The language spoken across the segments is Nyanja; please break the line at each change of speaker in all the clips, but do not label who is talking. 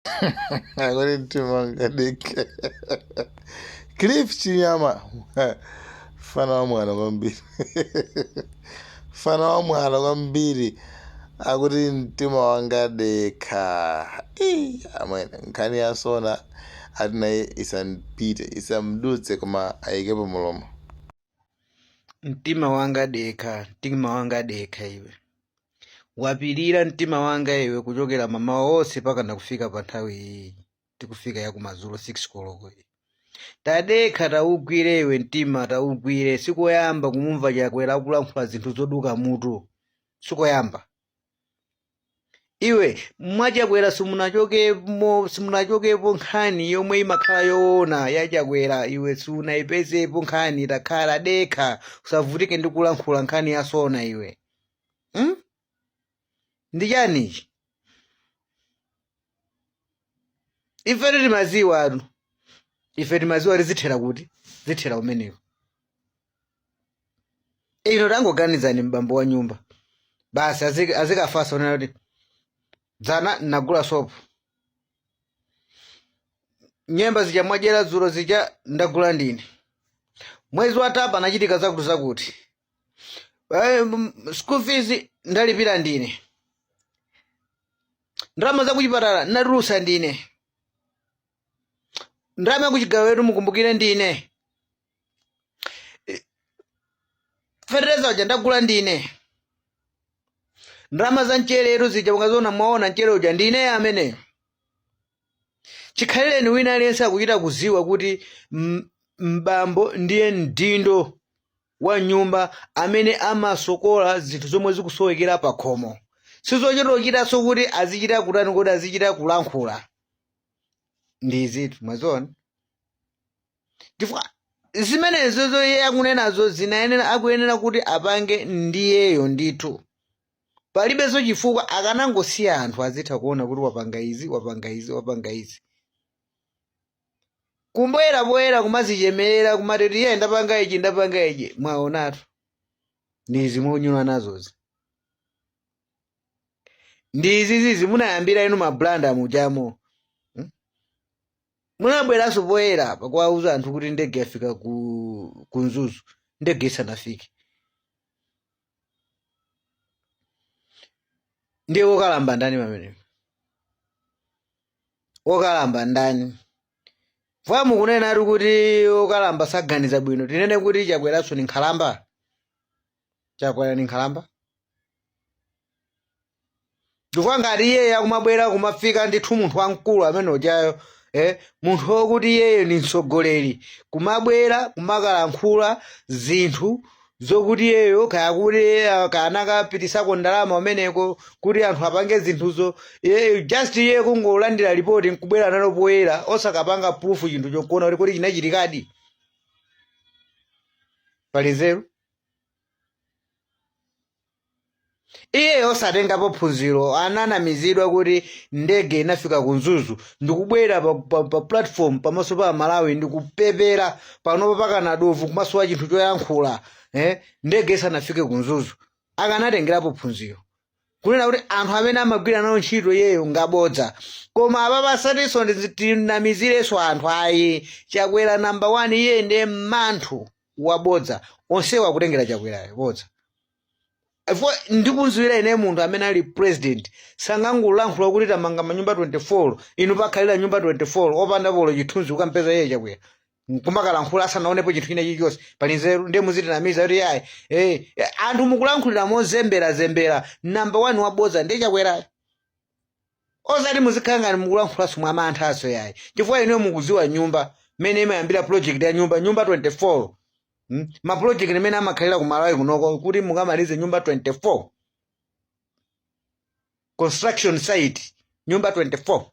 Akuti mtima wanga dekha. Cliff Chinyama, fana wa mwano kwambiri, fana wa mwano kwambiri, akuti mtima wanga dekha. Ii, amwene, nkhani ya SONA ati naye isampite, isamdutse, koma ayikepo mulomo.
Mtima wanga dekha, mtima wanga dekha iwe. Wapirira mtima wanga iwe kuchokera mamawa onse pakana kufika pa nthawi iyi tikufika ya kumadzulo 6 koloko iyi. Tadekha, taugwire iwe mtima, taugwire. Sikoyamba kumumva Chakwera akulankhula zinthu zoduka mutu, sikoyamba. Iwe mwachakwera simunachokepo nkhani yomwe imakhala yoona ya Chakwera, iwe sunayipezepo nkhani. Takhala dekha, usavutike ndi kulankhula nkhani ya SONA iwe, Ndi chani ichi? Ife timaziwa atu, ife timaziwa kuti zithera kuti, zithera kumeneko. Ino tangoganizani, mbambo wa nyumba basi azikafasa onena kuti dzana nagula sopo, nyemba zija mwadyera dzulo zija ndagula ndine, mwezi watha panachitika zakuti zakuti, school fees ndalipira ndine, ndalama zakuchipatala ndatulusa ndine, ndalama yakuchigawo yetu mukumbukire ndine, fetereza uja ndagula ndine, ndalama za mcheretu zija mukaziona mwaona mchere uja ndine ameneyo. Chikhalireni wina aliyense akuchita kuziwa kuti mbambo ndiye mdindo wa nyumba amene amasokola zinthu zomwe zikusowekera pa khomo. Sizochita kuchitanso kuti azichita kutani, kuti azichita kulankhula ndi izitu mwaziona, chifukwa zimenezo zoye akunenazo zinayenera akuyenera kuti apange ndiyeyo ndithu. Palibenso chifukwa akanangosiya anthu azitha kuona kuti wapanga izi, wapanga izi, wapanga izi. Kumbwera poyera kumazichemerera kumati kuti iye ndapanga ichi, ndapanga ichi, mwaonatu ndi izi munyula nazozi, ndi izi zizi munayambira inu mablanda mujamo. Munabweranso poyera apa kuwauza anthu kuti ndege yafika ku Mzuzu, ndege isanafike. Ndiye wokalamba ndani pamenepo? Wokalamba ndani? Mwa mukunena ati kuti wokalamba saganiza bwino, tinene kuti Chakweranso ni nkhalamba? Chakwera ni nkhalamba? Chifukwa ngati iyeyo akumabwera kumafika ndithu munthu wamkulu amene ujayo, munthu wokuti iyeyo ni mtsogoleri, kumabwera kumakalankhula zinthu zokuti iyeyo kaya kuti kaya anakapitisako ndalama umeneko kuti anthu apange zinthuzo, iyeyo just iye kungolandira ripoti nkubwera nalo poyera osakapanga proof chinthu chokuona kuti kodi chinachitikadi, pali nzeru? Iye osatengapo phunziro, ananamizidwa kuti ndege inafika ku Mzuzu ndikubwera pa platform pamaso pa Malawi ndikupepera panopo pakana dovu kumasowa chinthu choyankhula, Ndege isanafike ku Mzuzu. Akanatengerapo phunziro kunena kuti anthu amene amagwira nawo ntchito iyeyo ngabodza. Koma apa pasatinso tinamizirenso anthu ayi. Chakwera number 1, iye ndiye manthu wabodza onsewa akutengera Chakwerayo bodza. Ndikunziwira ine munthu amene ali president sangangolankhula kuti tamanga manyumba 24, inu pakhalira nyumba 24 opanda polo chithunzi ukampeza iye Chakwera nkumakalankhula asanaonepo chinthu china chilichonse, pali nzeru? Ndiye muzitinamiza kuti yayi, anthu mukulankhulira mozemberazembera. Number 1 wabodza ndiye Chakwerayo. Osati muzikhala ngati mukulankhulanso mwa manthaso yayi, chifukwa inuyo mukuziwa nyumba mmene imayambira, project ya nyumba, nyumba 24, Ma project imene amakhalira ku Malawi kunoko kuti mukamalize nyumba 24, construction site nyumba 24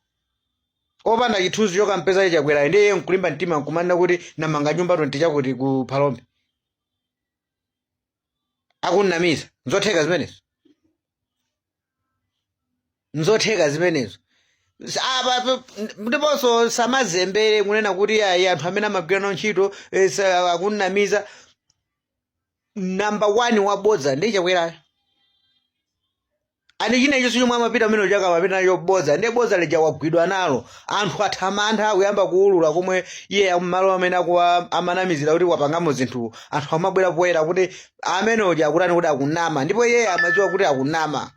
opanda chithunzi chokampeza Chakwera, ndiye iye nkulimba mtima nkumanena kuti namanga nyumba 20 chakuti ku Phalombe, akunamiza. Nzotheka zimenezo? Nzotheka zimenezo? Apa ndiponso samazembere kunena kuti ayi, anthu amene amagwira nawo ntchito akunamiza. Number 1 wabodza ndi Chakwerayo. Ani china icho chomwe amapita amene chaka amapita nacho bodza, ndiye bodza lija wagwidwa nalo. Anthu atha mantha akuyamba kuwulula komwe iye malo amene akuwa amanamizira kuti wapangamo zinthu. Anthu amabwera poyera kuti amene uja akutani, kuti akunama, ndipo iye amadziwa kuti akunama.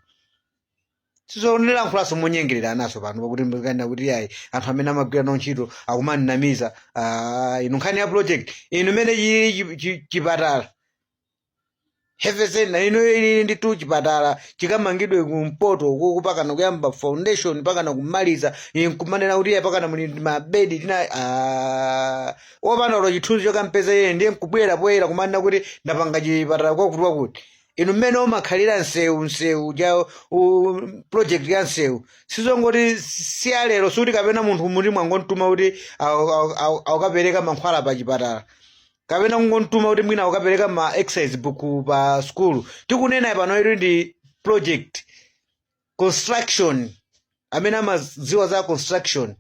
Sizonilankhulanso monyengerera anaso pano pakuti mbukana kuti yayi, anthu amene amagwira nawo ntchito akumanamiza. Ah, inu, nkhani ya project inu imene chili chipatala health center ino ili ndi chipatala chikamangidwe kumpoto uku, pakana kuyamba foundation pakana kumaliza, nkumanena kuti iye pakana muli mabedi tina, ah, opanda ulo chithunzi chokampeza iye, ndiye nkubwera poyera kumanena kuti ndapanga chipatala kwakuti kwakuti. Inu, mmene umakhalira nsewu ja project ya nsewu sizongoti siyalero, sikuti kapena munthu muti mwangomtuma kuti aukapereka mankhwala pa chipatala kapena kungomtuma kuti mwina aukapereka ma exercise book pa school. Tikunena pano ili ndi project construction. Amene amadziwa za construction,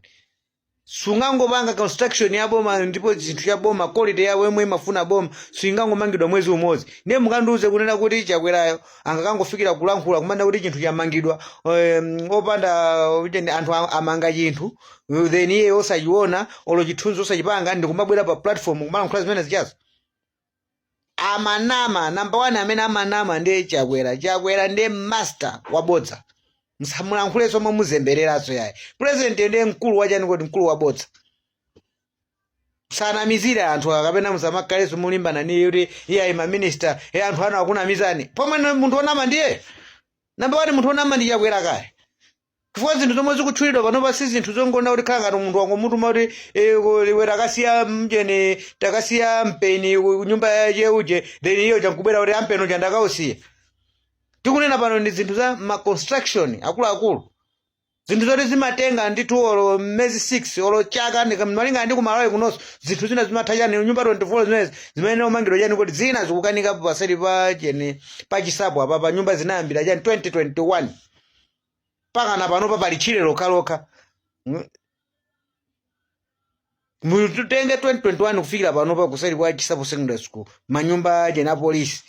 sungangopanga construction ya boma, ndipo chinthu cha boma, quality yawo yomwe imafuna boma singangomangidwa mwezi umodzi. Ndiye mukandiuze kunena kuti Chakwerayo angakangofikira kulankhula kumanena kuti chinthu chamangidwa, opanda anthu amanga chinthu, then iye osachiona, olo chithunzi osachipanga, ndikumabwera pa platform kumalankhula zimene zichazo? Amanama. Number one amene amanama ndiye Chakwera. Chakwera ndiye master wabodza. Musamulankhule somwe muzembereranso yayi. President ndiye mkulu wachani kuti mkulu wabodza. Musanamizire anthu kapena musamakhalenso mulimbana niye kuti iye ayi, maminista e anthu anu akunamizani, pomwe munthu wonama ndiye number one. Munthu wonama ndi Chakwera kaya, chifukwa zinthu zomwe zikutchulidwa panopa si zinthu zongona kuti khala ngati munthu wangomutuma kuti iwe takasiya mjeni, takasiya mpeni ku nyumba ya cheuje, then iyo chankubwera kuti ampeni uja ndakausiya. Tikunena pano ndi zinthu za ma construction akuluakulu, zinthu zoti zimatenga ndithu olo mezi 6 olo chaka, malingana ndi kumalawi kunonso zinthu zina zimatha chani. Nyumba 24 zimenezi zimene umangidwa chani kuti zina zikukanika paseri pa cheni pachisapo apa pa nyumba zinayambira chani 2021 pakana panopa pali tchire lokhalokha. Mutenge 2021 kufikira panopa, kuseri kwa Chisapo Secondary School, manyumba chena polisi,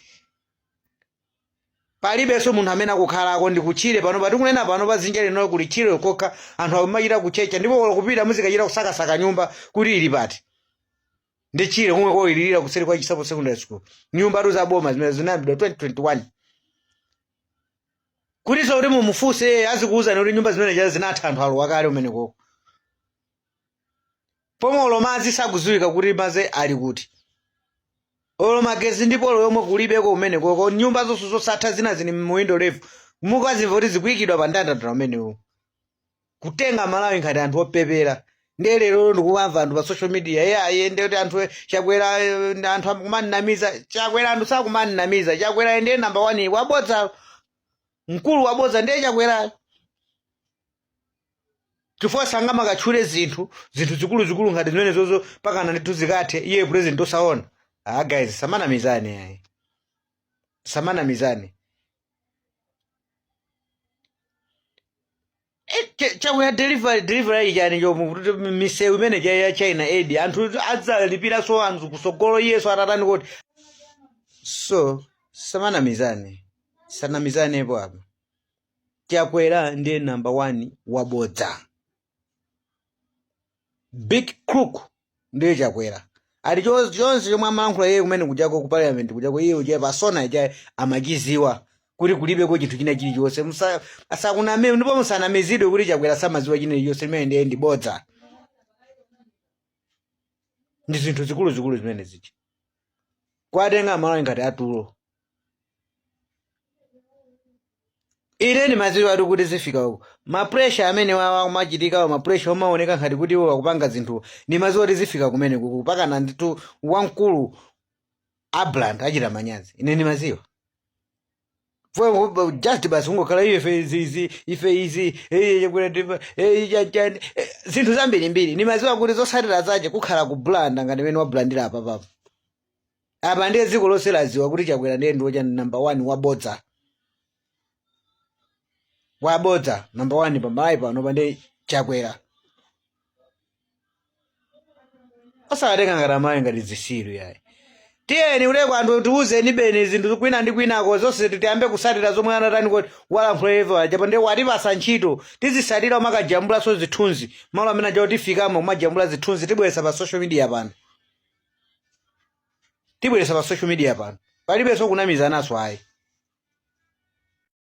palibenso munthu amene akukhalako. Ndi kutchire panopa. Tikunena panopa dzinja lino kuli tchire kokha, anthu akumachita kuchecha, ndipo olo kupita muzikachita kusakasaka nyumba kuti ili pati. Ndi tchire komwe koyilirira kuseri kwa Chisapo Secondary School. Nyumba tu zaboma zimene zinayambidwa 2021, kutinso kuti mumufunse azikuwuzani kuti nyumba zimene chazi zinatha, anthu alowa kale umenekoko, pomwe olo madzi sakudziwika kuti madzi ali kuti, olo magezi ndipo olo yomwe kulibeko umenekoko. Nyumba zonse zosatha zina zili mu window level, mukazimva kuti zikuyikidwa pa ndandanda umenewo. Kutenga Malawi ngati anthu opepera. Ndiye lero ndikuwamva anthu pa social media, iye aye, ndiye kuti anthu Chakwera, anthu akumanamiza Chakwera. Anthu sakumanamiza Chakwera, ndiye number one wabodza, mkulu wabodza ndiye Chakwera, chifukwa sangamakatchule zinthu zikuluzikulu ngati zimene zozo pakana ndithu zikathe iye president osaona. Ah guys, samanamizane ayi, samanamizane. Chakwera delivery chani chomwe kuti misewu imene cha ya China aid anthu adzalipiranso anthu kusogolo iyeso atatani kuti? So samanamizane, sanamizanepo apa. Chakwera ndiye number one wabodza, big crook ndiye Chakwera. Ali chonse chomwe amalankhula iye kumene kujako ku parliament kujako, iye uja pasona ija amachiziwa kuti kulibeko chinthu china chilichonse. Asakuname ndipo musanamizidwe kuti Chakwera samaziwa china chilichonse. Limene ndiye ndi bodza, ndi zinthu zikuluzikulu zimene zichi kwatenga Amalawi ngati atulo. Ine ndimadziwa ati kuti zifika uko, ma pressure amene wawa amachitikawo, ma pressure omaoneka ngati kuti iwo akupanga zinthu, ndimadziwa kuti zifika kumene kuku pakana ndithu wamkulu abland achita manyazi. Ine ndimadziwa. Just basi kungokhala ife izi izi, ife izi, chakwera chani, zinthu zambirimbiri. Ndimadziwa kuti zotsatira zache kukhala kublanda ngati mene wablandira apa papa apa. Ndiye dziko lonse ladziwa kuti Chakwera ndiye ndiwocha number one wabodza, wabodza number one pamalawi pano pa ndiye Chakwera. Osawatenga ngati Amalawi ngati zisilu yayi. Tiyeni uleko anthu, tiuzeni beni zinthu kwina ndi kwinako zonse, tiyambe kusatira zomwe anatani kuti walankhula Eva ajapo. Ndiye watipasa ntchito, tizisatira, umakajambulanso zithunzi malo amene aja tifikamo, kumajambula zithunzi, tibweresa pa social media pano, tibweresa pa social media pano. Palibenso kunamizanaso ayi.